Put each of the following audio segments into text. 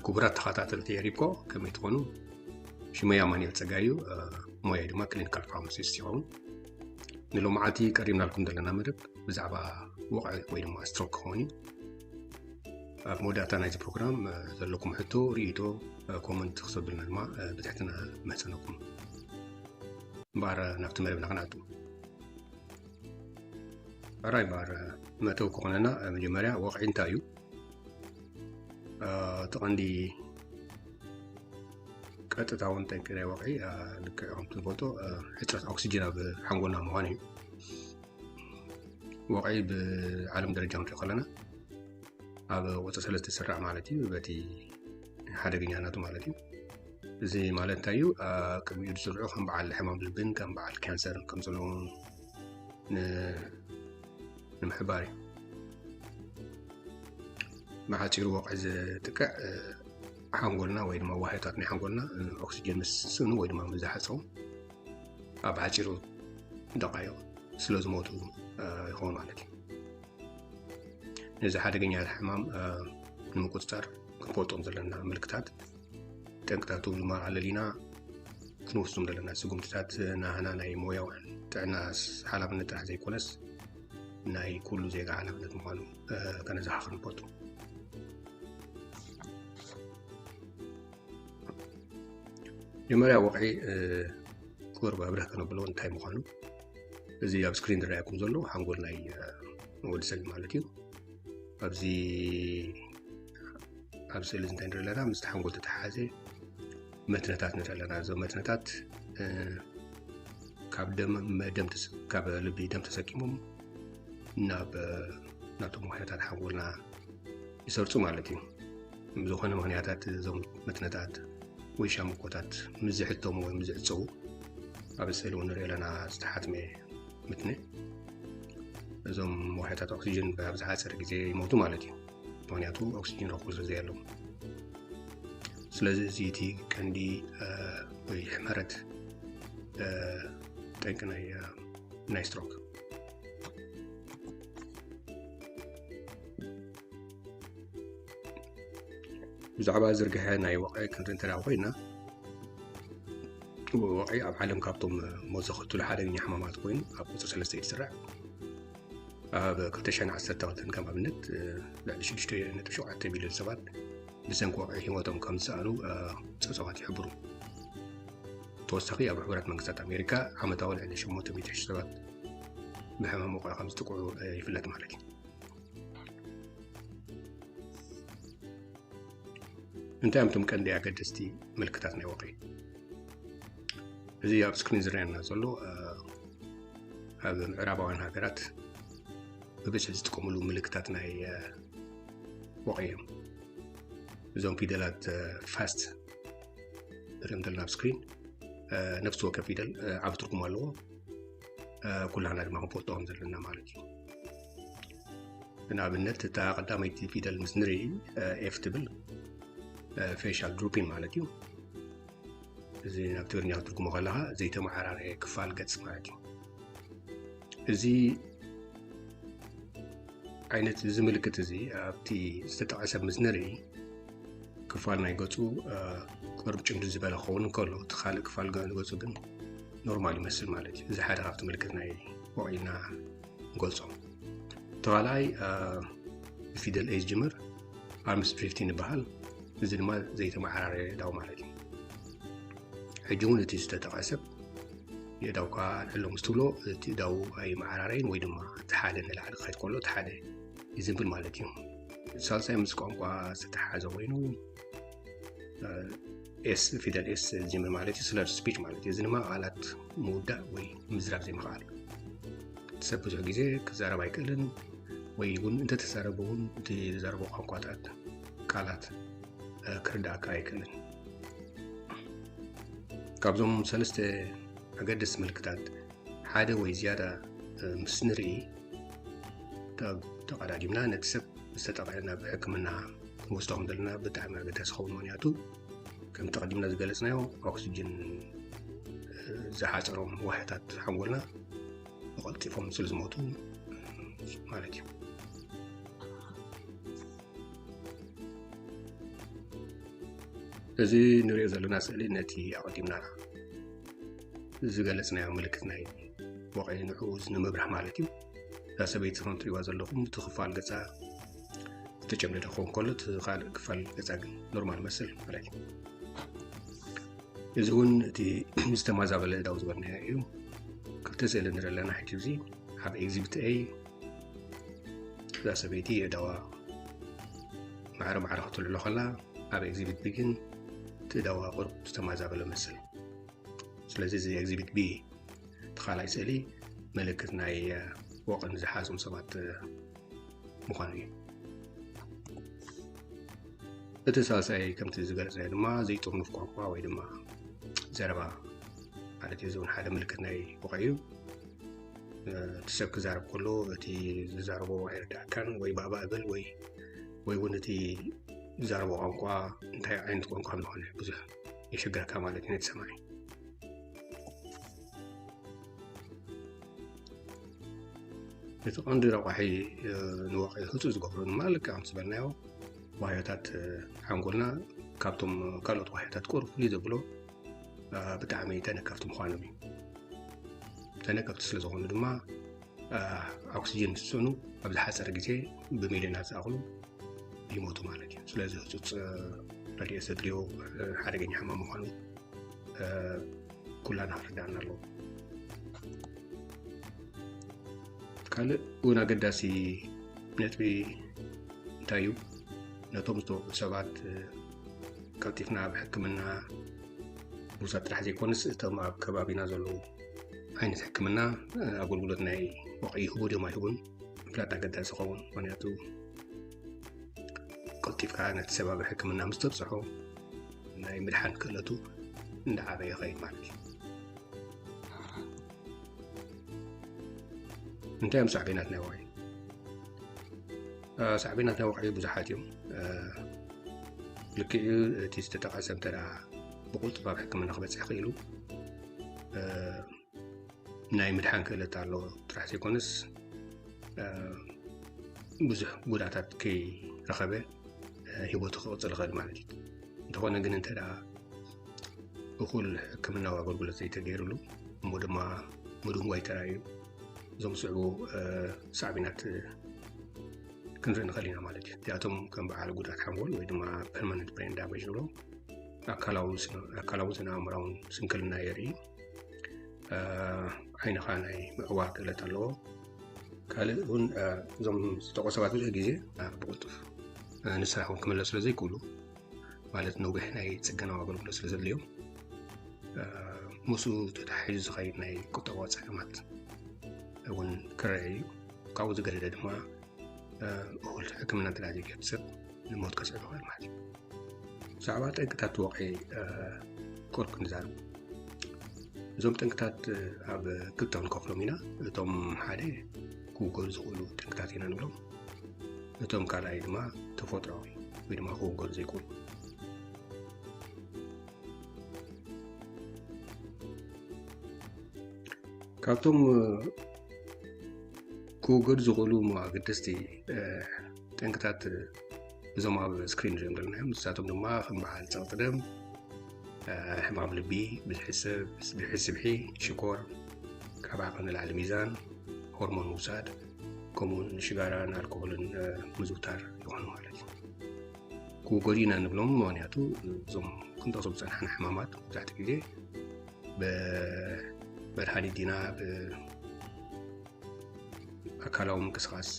ክቡራት ተኸታተልቲ ሪብኮ ከመይ ትኾኑ? ሽመይ ኣማኑኤል ጸጋይ እዩ። ሞያይ ድማ ክሊኒካል ፋርማሲስት ይኸውን። ንሎማዓቲ ቀሪብናልኩም ዘለና መደብ ብዛዕባ ወቕዒ ወይ ድማ ስትሮክ ክኸውን እዩ። ኣብ መወዳእታ ናይዚ ፕሮግራም ዘለኩም ሕቶ፣ ርእይቶ፣ ኮመንት ክሰብልና ድማ ብትሕትና ንምህጸነኩም። እምበኣር ናብቲ መደብና ክንኣቱ። ሕራይ እምበኣር መእተዊ ክኾነና መጀመርያ ወቕዒ እንታይ እዩ? እቲ ቀንዲ ቀጥታውን ጠንቂ ናይ ወቕዒ ልክዕ ከምቲ ንፈልጦ ሕፅረት ኦክሲጅን ኣብ ሓንጎልና ምዃኑ እዩ። ወቕዒ ብዓለም ደረጃ ክንሪኦ ከለና ኣብ ቁፅሪ ሰለስተ ይስራዕ ማለት እዩ፣ በቲ ሓደገኛነቱ ማለት እዩ። እዚ ማለት እንታይ እዩ? ቅድሚኡ ዝስርዑ ከም በዓል ሕማም ልብን ከም በዓል ካንሰርን ከም ዘለዉ ንምሕባር እዩ። ብሓፂሩ ወቕዒ ዝጥቅዕ ሓንጎልና ወይ ድማ ዋህዮታት ናይ ሓንጎልና ኦክሲጅን ምስ ስእኑ ወይ ድማ ምስ ዝሓፀቡ ኣብ ሓፂሩ ደቃይቕ ስለ ዝሞቱ ይኸውን ማለት እዩ። ነዚ ሓደገኛ ሕማም ንምቁፅፃር ክንፈልጦም ዘለና ምልክታት፣ ጠንቅታቱ ድማ ኣለሊና ክንወስዶም ዘለና ስጉምትታት ናህና ናይ ሞያውያን ጥዕና ሓላፍነት ጥራሕ ዘይኮነስ ናይ ኩሉ ዜጋ ሓላፍነት ምዃኑ ከነዘኻኽር ንፈቱ። መጀመርያ ወቕዒ ክቡር መብርህ ከነብሎ እንታይ ምዃኑ፣ እዚ ኣብ ስክሪን ዝረኣየኩም ዘሎ ሓንጎል ናይ ወዲ ሰብ ማለት እዩ። ኣብዚ ኣብ ስእሊ እንታይ ንርኢ ኣለና? ምስቲ ሓንጎል ተተሓሓዘ መትነታት ንርኢ ኣለና። እዞም መትነታት ካብ ደም ካብ ልቢ ደም ተሰኪሞም ናብ ናቶም ዋህዮታት ሓንጎልና ይሰርፁ ማለት እዩ። ብዝኾነ ምክንያታት እዞም መትነታት ወይ ሻምብቆታት ምስ ዝሕተሙ ወይ ምስ ዝዕፀዉ፣ ኣብ ስእሊ እውን ንሪኦ ኣለና ዝተሓትመ ምትነ፣ እዞም ዋህዮታት ኦክሲጅን ኣብ ዝሓፀረ ግዜ ይሞቱ ማለት እዩ። ምክንያቱ ኦክሲጅን ረኽቡ ስለ ዘየለዉ። ስለዚ እዚ እቲ ቀንዲ ወይ ሕመረት ጠንቂ ናይ ስትሮክ። ብዛዕባ ዝርግሐ ናይ ወቕዒ ክንርኢ እንተ ኮይና፣ ወቕዒ ኣብ ዓለም ካብቶም ሞት ዘኸትሉ ሓደገኛ ሕማማት ኮይኑ ኣብ ቁፅሪ ሰለስተ እዩ ዝስራዕ። ኣብ ክልተ ሽሕን ዓሰርተ ክልተን ከም ኣብነት ልዕሊ ሽዱሽተ ነጥቢ ሸውዓተ ሚልዮን ሰባት ብሰንኪ ወቕዒ ህይወቶም ከም ዝሰኣኑ ፀብፃባት ይሕብሩ። ተወሳኺ ኣብ ሕቡራት መንግስታት ኣሜሪካ ዓመታዊ ልዕሊ ሸሞንተ ሚእቲ ሺሕ ሰባት ብሕማም ወቕዒ ከም ዝጥቅዑ ይፍለጥ ማለት እዩ። እንታይ እዮም እቶም ቀንዲ ኣገደስቲ ምልክታት ናይ ወቕዒ? እዚ ኣብ ስክሪን ዝረኣየና ዘሎ ኣብ ምዕራባውያን ሃገራት ብብዝሒ ዝጥቀምሉ ምልክታት ናይ ወቕዒ እዮም። እዞም ፊደላት ፋስት ንሪኦም ዘለና ኣብ ስክሪን ነፍሲ ወከፍ ፊደል ዓብ ትርጉም ኣለዎ። ኩላህና ድማ ክንፈልጦ ከም ዘለና ማለት እዩ። ንኣብነት እታ ቀዳመይቲ ፊደል ምስ ንርኢ ኤፍ ትብል ፌሻል ድሩፒን ማለት እዩ። እዚ ናብ ትግርኛ ክትርጉሞ ከለካ ዘይተመዓራረየ ክፋል ገፅ ማለት እዩ። እዚ ዓይነት እዚ ምልክት እዚ ኣብቲ ዝተጠቐሰ ምስ ንርኢ ክፋል ናይ ገፁ ቁርጭምዲ ዝበለ ክኸውን እንከሎ እቲ ካልእ ክፋል ገ- ገፁ ግን ኖርማል ይመስል ማለት እዩ። እዚ ሓደ ካብቲ ምልክት ናይ ወቕዒ ኢልና ንገልፆ። ተኻልኣይ ብፊደል ኤ ዝጅምር ኣርምስ ድሪፍቲን ይበሃል። እዚ ድማ ዘይተመዓራረየ ዳው ማለት እዩ። ሕጂ እውን እቲ ዝተጠቐሰ የእዳውካ ኣልዕሎ ምስ ትብሎ እቲ እዳው ኣይመዓራረይን ወይ ድማ እቲ ሓደ ንላዕሊ ክኸይድ ከሎ እቲ ሓደ ይዝንብል ማለት እዩ። ሳልሳይ ምስ ቋንቋ ዝተተሓሓዘ ኮይኑ ኤስ ፊደል ኤስ ዝጅምር ማለት እዩ ስለር ስፒች ማለት እዩ። እዚ ድማ ቃላት ምውዳእ ወይ ምዝራብ ዘይምኽኣል። ሰብ ብዙሕ ግዜ ክዛረብ ኣይክእልን ወይ እውን እንተተዛረበ እውን እቲ ዝዛረቦ ቋንቋታት ቃላት ክርዳእካ ኣይክእልን። ካብዞም ሰለስተ ኣገደስቲ ምልክታት ሓደ ወይ ዝያዳ ምስ ንርኢ ተቐዳዲምና ነቲ ሰብ ዝተጠቕዐ ናብ ሕክምና ክንወስዶ ከም ዘለና ብጣዕሚ ኣገዳሲ ክኸውን። ምክንያቱ ከምቲ ቀዲምና ዝገለፅናዮ ኦክስጅን ዝሓፀሮም ዋሕታት ሓንጎልና ብቐልጢፎም ስለ ዝሞቱ ማለት እዩ። እዚ ንሪኦ ዘለና ስእሊ ነቲ ኣቐዲምና ዝገለጽናዮ ምልክት ናይ ወቕዒ ንዕኡ እዚ ንምብራህ ማለት እዩ። እዛ ሰበይቲ ከም ትሪእዋ ዘለኹም እቲ ክፋል ገጻ ዝተጨምደደ ክኸውን ከሎ እቲ ካልእ ክፋል ገጻ ግን ኖርማል መስል ማለት እዩ። እዚ እውን እቲ ዝተማዛበለ እዳው ዝበልናዮ እዩ። ክልተ ስእሊ ንርኢ ኣለና። ሕጂ እዚ ኣብ ኤግዚቢት ኤ እዛ ሰበይቲ የእዳዋ ማዕረ ማዕረ ክትልዕሎ ከላ ኣብ ኤግዚቢት ቢ ግን እቲ እዳዋ ቁሩብ ዝተማዛበለ መስል። ስለዚ እዚ ኤግዚቢት ቢ እቲ ካልኣይ ስእሊ ምልክት ናይ ወቕዒ ንዝሓዙም ሰባት ምዃኑ እዩ። እቲ ሳልሳይ ከምቲ ዝገለጽናዮ ድማ ዘይጥርኑፍ ቋንቋ ወይ ድማ ዘረባ ማለት እዩ። እዚ እውን ሓደ ምልክት ናይ ወቕዒ እዩ። እቲ ሰብ ክዛረብ ከሎ እቲ ዝዛረቦ ኣይርዳእካን ወይ ባእባእ ብል ወይ ወይ እውን እቲ ዝዛረቦ ቋንቋ እንታይ ዓይነት ቋንቋ ምዃነ ብዙሕ የሸግረካ ማለት እዩ ነቲ ሰማዒ። እቲ ቀንዲ ረቋሒ ንወቕዒ ህፁ ዝገብሮ ድማ ልክዕ ከምቲ ዝበልናዮ ዋህዮታት ሓንጎልና ካብቶም ካልኦት ዋህዮታት ቁሩብ ፍልይ ዘብሎ ብጣዕሚ ተነከፍቲ ምዃኖም እዩ። ተነከፍቲ ስለ ዝኾኑ ድማ ኦክሲጅን ምስ ዝስእኑ ኣብ ዝሓፀረ ግዜ ብሚልዮናት ዝኣኽሉ ይሞቱ ማለት እዩ። ስለዚ ህፁፅ ረድኤት ዘድልዮ ሓደገኛ ሕማም ምዃኑ ኩላና ክርዳእና ኣለዎ። ካልእ እውን ኣገዳሲ ነጥቢ እንታይ እዩ? ነቶም ዝተወቕዑ ሰባት ቀልጢፍና ኣብ ሕክምና ምውሳድ ጥራሕ ዘይኮነስ እቶም ኣብ ከባቢና ዘለዉ ዓይነት ሕክምና ኣገልግሎት ናይ ወቕዒ ይህቡ ድዮም ኣይህቡን ምፍላጥ ኣገዳሲ ይኸውን። ምክንያቱ ቀልጢፍካ ነቲ ሰብ ኣብ ሕክምና ምስ ተብፅሖ ናይ ምድሓን ክእለቱ እንዳዓበየ ይኸይድ ማለት እዩ። እንታይ እዮም ሳዕቤናት ናይ ወቕዒ? ሳዕቤናት ናይ ወቕዒ ብዙሓት እዮም። ልክዕ እቲ ዝተጠቐሰ እንተ ብቁልጡፍ ኣብ ሕክምና ክበፅሕ ክኢሉ ናይ ምድሓን ክእለት ኣለዎ ጥራሕ ዘይኮነስ ብዙሕ ጉድኣታት ከይረኸበ ሂወቱ ክቕፅል ይኽእል ማለት እዩ። እንተኾነ ግን እንተ እኹል ሕክምናዊ ኣገልግሎት ዘይተገይሩሉ እሞ ድማ ምድንጓይ ተራእዩ እዞም ዝስዕቡ ሳዕቤናት ክንርኢ ንኽእል ኢና ማለት እዩ። እዚኣቶም ከም በዓል ጉድኣት ሓንጎል ወይ ድማ ፐርማነንት ብሬን ዳሜጅ ንብሎ ኣካላዊ ስነ ኣእምራውን ስንክልና የርኢ። ዓይንኻ ናይ ምዕዋር ክእለት ኣለዎ። ካልእ እውን እዞም ዝተቆ ሰባት ብዙሕ ግዜ ብቁልጡፍ ንስራሕ እውን ክምለሱ ስለ ዘይክእሉ ማለት ነዊሕ ናይ ፅገናዊ ኣገልግሎት ስለ ዘድልዮም ምስኡ ተታሒዙ ዝኸይድ ናይ ቁጠባዊ ፀገማት እውን ክረአ እዩ። ካብኡ ዝገደደ ድማ እኹል ሕክምና እንተ ዘይገይሩ ሰብ ንሞት ከስዕብ ይኽእል ማለት እዩ። ብዛዕባ ጠንቅታት ወቕዒ ቁሩብ ክንዛረብ። እዞም ጠንቅታት ኣብ ክልተ ክንከፍሎም ኢና። እቶም ሓደ ክውገዱ ዝኽእሉ ጠንቅታት ኢና ንብሎም። እቶም ካልኣይ ድማ ተፈጥሮኣዊ ወይ ድማ ክውገዱ ዘይክእሉ። ካብቶም ክውገዱ ዝኽእሉ እሞ ኣገደስቲ ጠንቅታት እዞም ኣብ ስክሪን ንሪኦም ዘለና እዮም። ንሳቶም ድማ ከም በዓል ጸቕጢ ደም፣ ሕማም ልቢ፣ ብዝሒ ሰብ፣ ብዝሒ ስብሒ፣ ሽኮር፣ ካብ ዓቐን ንላዕሊ ሚዛን፣ ሆርሞን ምውሳድ፣ ከምኡውን ሽጋራን ኣልኮሆልን ምዝውታር ይኾኑ ማለት እዩ። ክውገዱ ኢና ንብሎም፣ ምኽንያቱ እዞም ክንጠቕሶም ዝጸናሕና ሕማማት መብዛሕትኡ ግዜ ብመድሃኒት ዲና ብኣካላዊ ምንቅስቓስ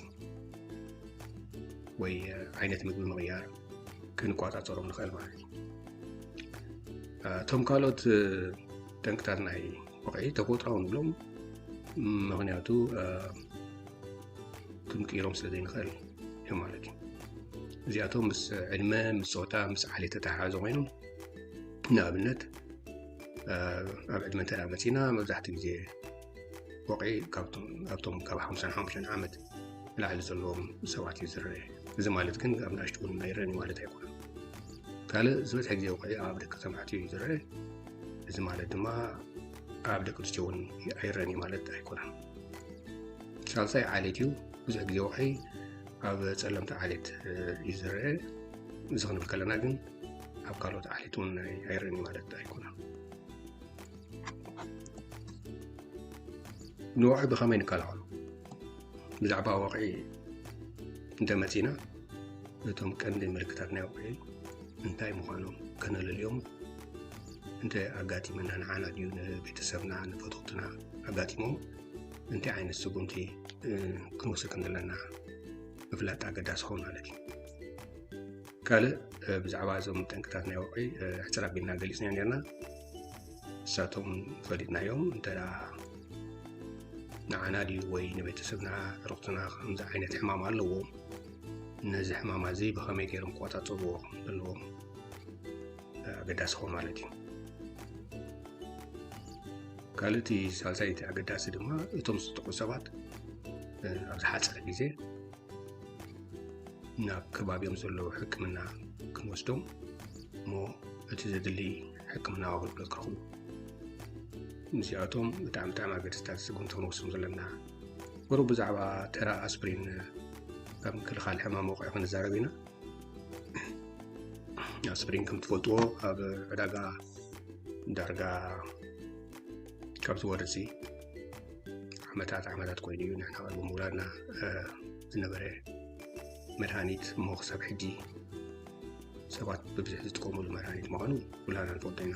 ወይ ዓይነት ምግቢ ምቕያር ክንቆጻጸሮም ንኽእል ማለት እዩ። እቶም ካልኦት ጠንቅታት ናይ ወቕዒ ተፈጥሮኣዊ ንብሎም፣ ምኽንያቱ ክንቅይሮም ስለ ዘይንኽእል እዮም ማለት እዩ። እዚኣቶም ምስ ዕድመ፣ ምስ ጾታ፣ ምስ ዓሌት ተተሓሓዙ ኮይኖም፣ ንኣብነት ኣብ ዕድመ እንተ መጺና መብዛሕትኡ ግዜ ወቕዒ ኣብቶም ካብ ሓሙሳን ሓሙሽተን ዓመት ንላዕሊ ዘለዎም ሰባት እዩ ዝረአ። እዚ ማለት ግን ኣብ ንኣሽቱ እውን ኣይረኣን ማለት ኣይኮነን። ካልእ ዝበዝሐ ግዜ ወቕዒ ኣብ ደቂ ተባዕትዮ እዩ ዝረአ። እዚ ማለት ድማ ኣብ ደቂ ኣንስትዮ እውን ኣይረኣን እዩ ማለት ኣይኮነን። ሳልሳይ ዓሌት እዩ። ብዙሕ ግዜ ወቕዒ ኣብ ጸለምቲ ዓሌት እዩ ዝረአ። እዚ ክንብል ከለና ግን ኣብ ካልኦት ዓሌት እውን ኣይረን ማለት ኣይኮነን። ንወቕዒ ብኸመይ ንከላኸሎ? ብዛዕባ ወቕዒ እንተመጺና፣ እቶም ቀንዲ ምልክታት ናይ ወቕዒ እንታይ ምዃኖም ከነለልዮም፣ እንተ ኣጋጢመና ንዓና ድዩ፣ ንቤተሰብና፣ ንፈተውትና ኣጋጢሞም እንታይ ዓይነት ስጉምቲ ክንወስድ ከም ዘለና ምፍላጥ ኣገዳሲ ኸውን ማለት እዩ። ካልእ ብዛዕባ እዞም ጠንቅታት ናይ ወቕዒ ሕፅር ኣቢልና ገሊፅና ነርና። እሳቶም ፈሊጥናዮም እንተ ንዓና ድዩ ወይ ንቤተሰብና ርክትና ከምዚ ዓይነት ሕማም ኣለዎም፣ ነዚ ሕማም እዚ ብኸመይ ገይሮም ክቆፃፀርዎ ዘለዎም ኣገዳሲ ኾ ማለት እዩ። ካልእቲ ሳልሳይቲ ኣገዳሲ ድማ እቶም ዝጥቁ ሰባት ኣብ ዝሓፀረ ግዜ ናብ ከባቢኦም ዘለዉ ሕክምና ክንወስዶም እሞ እቲ ዘድሊ ሕክምና ኣገልግሎት ክረኽቡ። እዚኣቶም ብጣዕሚ ብጣዕሚ ኣገደስታት ስጉምቲ ክንወስዶም ዘለና። ቁሩብ ብዛዕባ ተራ ኣስፕሪን ካብ ምክልኻል ሕማም ወቕዒ ክንዛረብ ኢና። ኣስፕሪን ከም ትፈልጥዎ ኣብ ዕዳጋ ዳርጋ ካብ ዝወርድ ዓመታት ዓመታት ኮይኑ እዩ። ንሕና ቀድሚ ምውላድና ዝነበረ መድሃኒት እሞ ክሳብ ሕጂ ሰባት ብብዝሒ ዝጥቀሙሉ መድሃኒት ምዃኑ ኩላና ንፈልጦ ኢና።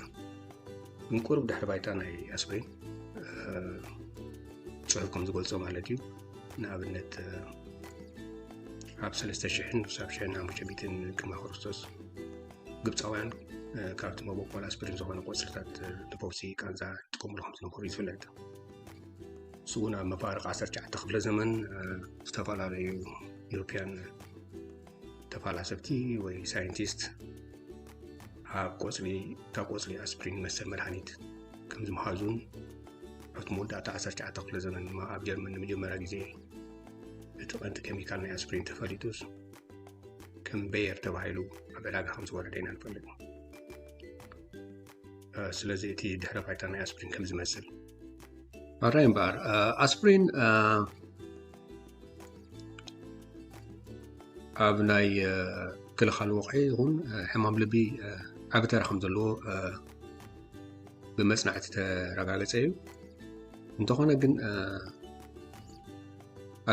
ግን ቁሩብ ድሕሪ ባይታ ናይ ኣስፕሪን ጽሑፍ ከም ዝገልጾ ማለት እዩ። ንኣብነት ኣብ ሰለስተ ሽሕን ክሳብ ሽሕን ሓሙሽተ ሚእትን ቅድመ ክርስቶስ ግብጻውያን ካብቲ መበቆል ኣስፕሪን ዝኾነ ቆጽልታት ንፈውሲ ቃንዛ ይጥቀሙሉ ከም ዝነበሩ ይፍለጥ። ንሱ እውን ኣብ መፋርቕ ዓሰርተ ትሽዓተ ክፍለ ዘመን ዝተፈላለዩ ዩሮፕያን ተፋላሰብቲ ወይ ሳይንቲስት ኣብ ቆጽሊ እታ ቆጽሊ ኣስፕሪን መሰል መድሃኒት ከም ዝመሃዙን ኣብቲ መወዳእታ ዓሰርተ ትሽዓተ ክፍለ ዘመን ድማ ኣብ ጀርመን ንመጀመርያ ግዜ እቲ ቀንዲ ኬሚካል ናይ ኣስፕሪን ተፈሊጡስ ከም ቤየር ተባሂሉ ኣብ ዕዳጋ ከም ዝወረደ ኢና ንፈልጥ። ስለዚ እቲ ድሕረ ባይታ ናይ ኣስፕሪን ከም ዝመስል ኣራይ እምበኣር ኣስፕሪን ኣብ ናይ ክልኻል ወቕዒ ይኹን ሕማም ልቢ ዓቢ ተራ ከም ዘለዎ ብመጽናዕቲ ተረጋገጸ እዩ። እንተኾነ ግን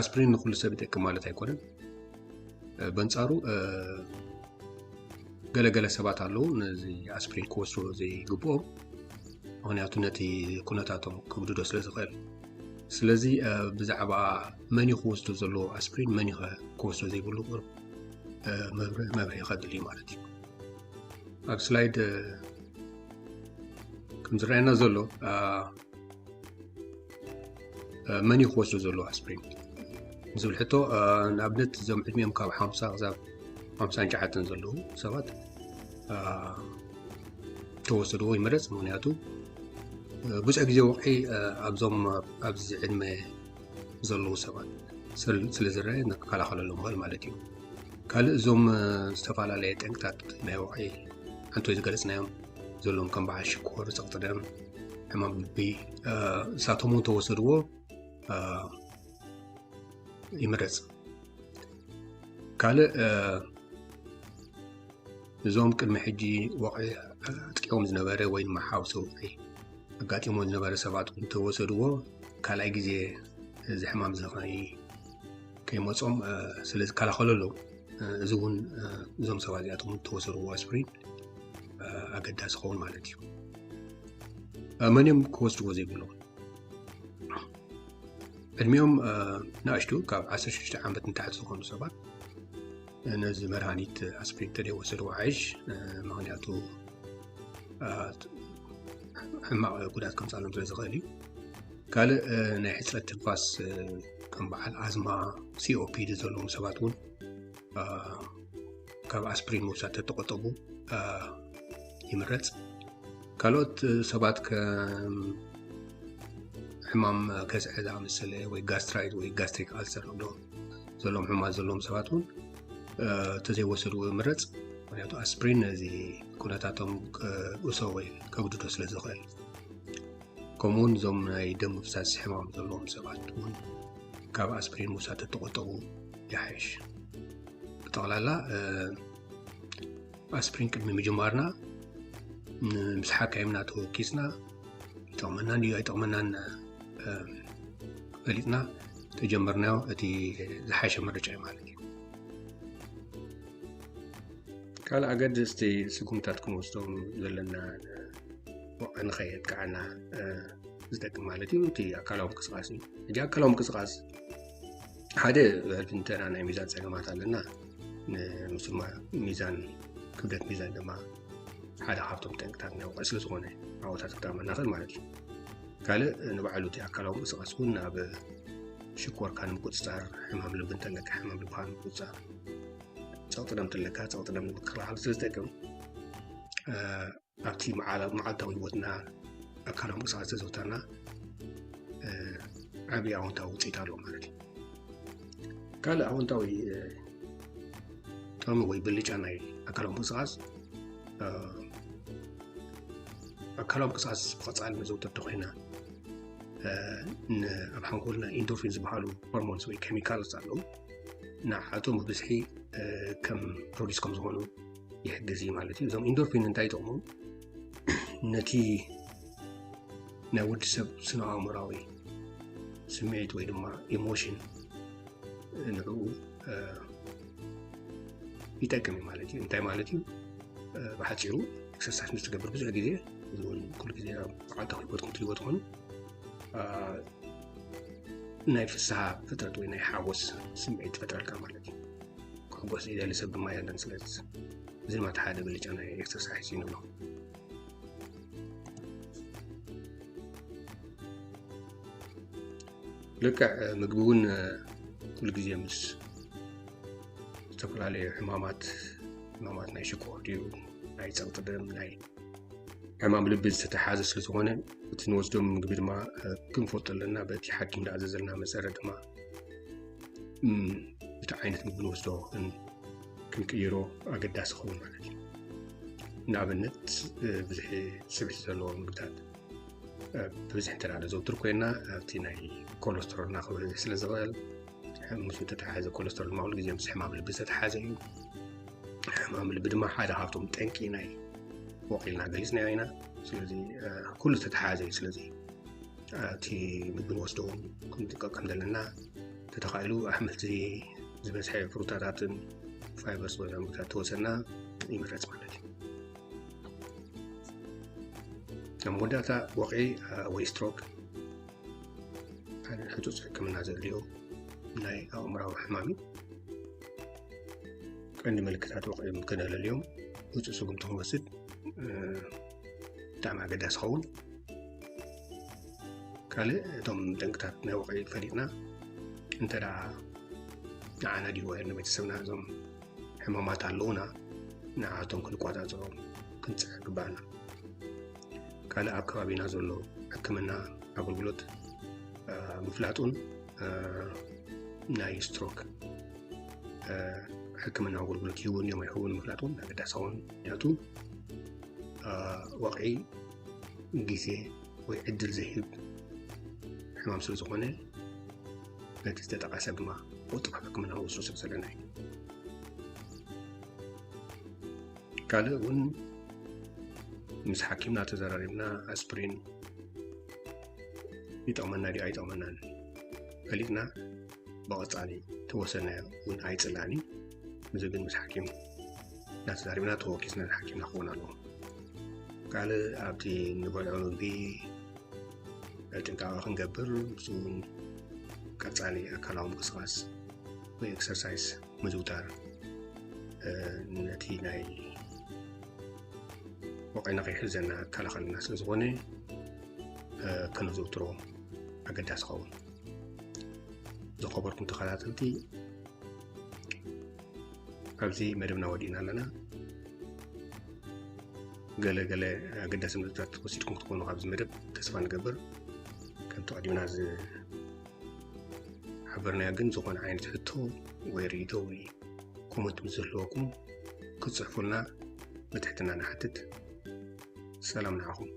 ኣስፕሪን ንኩሉ ሰብ ይጠቅም ማለት ኣይኮነን። በንጻሩ ገለገለ ሰባት ኣለዉ ነዚ ኣስፕሪን ክወስድዎ ዘይግብኦም፣ ምኽንያቱ ነቲ ኩነታቶም ክብድዶ ስለ ዝኽእል። ስለዚ ብዛዕባ መን እዩ ክወስዶ ዘለዎ ኣስፕሪን፣ መን እዩ ክወስዶ ዘይብሉ ቁሩብ መብርሂ ከድሊ እዩ ማለት እዩ። ኣብ ስላይድ ከም ዝረኣየና ዘሎ መን እዩ ክወስዶ ዘለዎ ኣስፕሪን ዝብል ሕቶ፣ ንኣብነት እዞም ዕድሚኦም ካብ ሓምሳ ክሳብ ሓምሳን ትሽዓተን ዘለዉ ሰባት ተወሰድዎ ይመረጽ። ምኽንያቱ ብዙሕ ግዜ ወቕዒ ኣብዞም ኣብዚ ዕድመ ዘለዉ ሰባት ስለ ዝረአ ንክከላኸለሎም ይኽእል ማለት እዩ። ካልእ እዞም ዝተፈላለየ ጠንቅታት ናይ ወቕዒ ሓንቶ ዝገለጽናዮም ዘለዎም ከም በዓል ሽኮር፣ ጸቕጢ ደም፣ ሕማም ልቢ እሳቶም እውን ተወሰድዎ ይምረጽ። ካልእ እዞም ቅድሚ ሕጂ ወቕዒ ኣጥቂዎም ዝነበረ ወይ ድማ ሓውሲ ወቕዒ ኣጋጢሞ ዝነበረ ሰባት እውን ተወሰድዎ ካልኣይ ግዜ እዚ ሕማም እዚ ከይመጾም ስለ ዝከላኸለሎም፣ እዚ እውን እዞም ሰባት እዚኣቶም ተወሰድዎ ኣስፕሪን ኣገዳሲ ክኸውን ማለት እዩ። መን እዮም ክወስድዎ ዘይብሎም? ዕድሚኦም ንኣሽቱ ካብ ዓሰርተ ሽዱሽተ ዓመት ንታሕቲ ዝኾኑ ሰባት ነዚ መድሃኒት ኣስፕሪን ተደይወሰድዎ ዓይሽ፣ ምኽንያቱ ሕማቕ ጉዳት ከምፃሎም ስለ ዝኽእል እዩ። ካልእ ናይ ሕፅረት ትንፋስ ከም በዓል ኣዝማ፣ ሲኦፒዲ ዘለዎም ሰባት እውን ካብ ኣስፕሪን ምውሳድ ተተቆጠቡ ይምረጽ። ካልኦት ሰባት ከም ሕማም ከስዐ ዝኣመሰለ ወይ ጋስትራይት ወይ ጋስትሪክ ኣልሰር ንብሎ ዘለዎም ሕማት ዘለዎም ሰባት እውን ተዘይወሰድዎ ይምረጽ። ምክንያቱ ኣስፕሪን ነዚ ኩነታቶም ከእሶ ወይ ከግድዶ ስለ ዝኽእል። ከምኡውን እዞም ናይ ደም ምፍሳስ ሕማም ዘለዎም ሰባት እውን ካብ ኣስፕሪን ምውሳድ ተተቆጠቡ ይሓይሽ። ብጠቕላላ ኣስፕሪን ቅድሚ ምጅማርና፣ ምስ ሓካይምና ተወኪስና፣ ይጠቕመና እንድዩ ኣይጠቕመናን፣ እ፣ ፈሊጥና ተጀመርናዮ፣ እቲ ዝሓሸ ምርጫ እዩ ማለት እዩ። ካልእ ኣገደስቲ ስጉምታት ክንወስዶም ዘለና፣ እ፣ ንኸየጥቅዓና፣ እ፣ ዝጠቅም ማለት እዩ፣ እቲ ኣካላዊ ምንቅስቓስ እዩ። ሕጂ ኣካላዊ ምንቅስቓስ ሓደ፣ ብሕልፊ እንተና ናይ ሚዛን ጸገማት ኣለና፣ ን-፣ ምስ ድማ ሚዛን፣ ክብደት ሚዛን ድማ ሓደ ካብቶም ጠንቅታት ናይ ወቕዒ ስለ ዝኾነ፣ ኣብኡ ክጠቕመና ይኽእል ማለት እዩ። ካልእ ንባዕሉ እቲ ኣካላዊ ምንቅስቓስ እውን ኣብ ሽኮርካ ንምቁጽጻር፣ ሕማም ልቢ እንተለካ ሕማም ልብኻ ንምቁጽጻር፣ ጸቕጢ ደም እንተለካ ጸቕጢ ደም ንምክልኻል ስለ ዝጠቅም፣ እ፣ ኣብቲ መዓላ-፣ መዓልታዊ ህይወትና ኣካላዊ ምንቅስቓስ ተዘውተርና፣ እ፣ ዓቢ ኣወንታዊ ውጽኢት ኣለዎ ማለት እዩ። ካልእ ኣወንታዊ፣ እ፣ ጥቕሚ ወይ ብልጫ ናይ ኣካላዊ ምንቅስቓስ፣ እ፣ ኣካላዊ ምንቅስቓስ ብቐጻሊ መዘውተርቲ ኮይና፣ እ፣ ን-፣ ኣብ ሓንጎልና ኢንዶርፊን ዝበሃሉ ሆርሞንስ ወይ ኬሚካልስ ኣለዉ። ንዓቶም ብብዝሒ፣ እ፣ ከም ፕሮዲስ ከም ዝኾኑ ይሕግዝ እዩ ማለት እዩ። እዞም ኢንዶርፊን እንታይ ይጠቕሙ? ነቲ ናይ ወዲ ሰብ ስነ ኣእምራዊ ስምዒት ወይ ድማ ኢሞሽን ንዕኡ፣ እ፣ ይጠቅም እዩ ማለት እዩ። እንታይ ማለት እዩ? እ፣ ብሓጺሩ ኤክሰርሳይዝ ምስ ትገብር ብዙሕ ግዜ፣ እዚ እውን ኩሉ ግዜ ኣብ መዓልታዊ ህይወትኩም ትሪእዎ ትኾኑ፣ እ፣ ናይ ፍስሃ ፍጥረት ወይ ናይ ሓጎስ ስምዒት ትፈጥረልካ ማለት እዩ። ክሕጎስ ዝደሊ ሰብ ድማ የለን። ስለዚ እዚ ድማ እቲ ሓደ ብልጫ ናይ ኤክሰርሳይዝ እዩ ንብሎ። ልክዕ፣ እ፣ ምግቢ እውን፣ እ፣ ኩሉ ግዜ ምስ ዝተፈላለዩ ሕማማት፣ ሕማማት ናይ ሽኮር ድዩ፣ ናይ ጸቕጢ ደም፣ ናይ ሕማም ልቢ ዝተተሓዘ ስለ ዝኾነ፣ እቲ ንወስዶ ምግቢ ድማ፣ እ፣ ክንፈልጦ ኣለና። በቲ ሓኪም ዝኣዘዘልና መሰረት ድማ፣ እም፣ እቲ ዓይነት ምግቢ ንወስዶ ክን-፣ ክንቅይሮ ኣገዳሲ ክኸውን ማለት እዩ። ንኣብነት፣ እ፣ ብዙሕ ስብሒ ዘለዎ ምግብታት፣ እ፣ ብብዝሒ እንተ ደኣ ዘውትር ኮይና፣ ኣብቲ ናይ ኮለስትሮልና ክበዝሕ ስለ ዝኽእል፣ ምስኡ ተተሓሓዘ፣ ኮለስትሮል ድማ ኩሉ ግዜ ምስ ሕማም ልቢ ዝተተሓሓዘ እዩ። ሕማም ልቢ ድማ ሓደ ካብቶም ጠንቂ ናይ ወቒልና ገሊጽናዮ ኢና። ስለዚ፣ እ፣ ኩሉ ዝተተሓሓዘ እዩ። ስለዚ፣ እ፣ እቲ ምግቢ ንወስዶ እውን ክንጥቀም ከም ዘለና፣ ተተኻኢሉ ኣሕምልቲ ዝበዝሐ ፍሩታታትን ፋይበር ዝበዝሖ ምግብታት ተወሰና ይምረጽ ማለት እዩ። ኣብ መወዳእታ ወቕዒ፣ እ፣ ወይ ስትሮክ ሓደ ህጹጽ ሕክምና ዘድልዮ ናይ ኣእምራዊ ሕማም እዩ። ቀንዲ ምልክታት ወቕዒ ክነለልዮም ህጹጽ ስጉምቲ ክንወስድ፣ እ፣ ብጣዕሚ ኣገዳሲ ይኸውን። ካልእ እቶም ጠንቅታት ናይ ወቕዒ ፈሊጥና እንተ ደኣ ንዓና ድዩ ወይ ንቤተሰብና እዞም ሕማማት ኣለዉና፣ ንዓቶም ክንቆጻጸሮም ክንጽዕር ግባኣና። ካልእ ኣብ ከባቢና ዘሎ ሕክምና ኣገልግሎት፣ እ፣ ምፍላጡን፣ እ፣ ናይ ስትሮክ፣ እ፣ ሕክምና ኣገልግሎት ይህቡ እንድዮም ኣይህቡን ምፍላጥ እውን ኣገዳሲ ይኸውን። ምክንያቱ፣ እ፣ ወቕዒ ግዜ ወይ ዕድል ዘይህብ ሕማም ስለ ዝኾነ፣ ነቲ ዝተጠቐሰ ድማ ቅልጡፍ ሕክምና ንወስዶ ስለ ዘለና እዩ። ካልእ እውን ምስ ሓኪምና ተዘራሪብና ኣስፕሪን ይጠቕመና ድዩ ኣይጠቕመናን ፈሊጥና ብቐጻሊ ተወሰነ እውን ኣይጽላእን እዩ። እዚ ግን ምስ ሓኪም እናተዛሪብና ተወኪስና ንሓኪምና ክኸውን ኣለዎ። ካልእ ኣብቲ ንበልዖ ምግቢ ጥንቃቐ ክንገብር፣ ምስኡ እውን ቀጻሊ ኣካላዊ ምንቅስቓስ ወይ ኤክሰርሳይዝ ምዝውታር፣ እ፣ ነቲ ናይ ወቕዒና ከይሕዘና ክከላኸልና ስለ ዝኾነ፣ እ፣ ከነዘውትሮ ኣገዳሲ ይኸውን። ዝኸበርኩም ተኸታተልቲ፣ ኣብዚ መደብና ወዲእና ኣለና። ገለ ገለ ኣገዳሲ ነጥብታት ወሲድኩም ክትኮኑ ካብዚ መደብ ተስፋ ንገብር። ከምቲ ቀዲምና ዝሓበርናዮ ግን ዝኾነ ዓይነት ሕቶ ወይ ርእይቶ ወይ ኮመንት ምስ ዘለወኩም ክትጽሕፉልና ብትሕትና ንሓትት። ሰላም ንዓኹም።